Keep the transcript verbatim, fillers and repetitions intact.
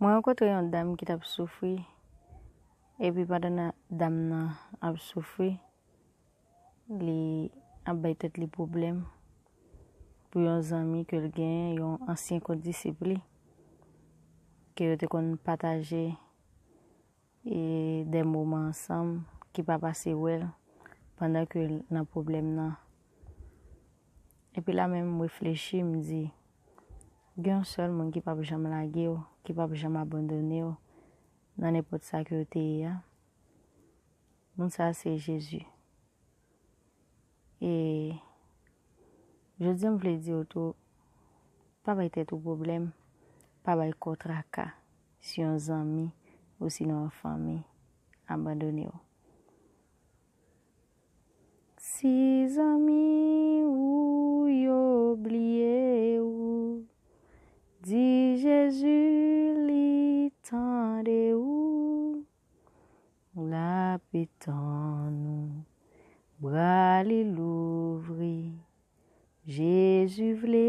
Mwen rankontre yon dam ki t ap soufri, epi pandan nan- dam nan ap soufri, li ap bay tèt li pwoblèm pou yon zanmi ke l genyen, yon ansyen kondisip li, ke yo te konn pataje e de moman ansanm ki pa pase wè l pandan ke l nan pwoblèm nan. Epi la menm m reflechi, m di, gen yon sèl moun ki p ap janm lage w, ki p ap janm abandone w nan nenpòt sa ke w te ye a. Moun sa a se Jezi. E jodi a m vle di w tou, pa bay tèt ou pwoblèm, pa bay kò w traka si yon zanmi osinon yon fanmi abandone w. Si zanmi ou yo bliye ou, di Jezi li tande ou. L ap tann ou, bra li louvri. Jezi vle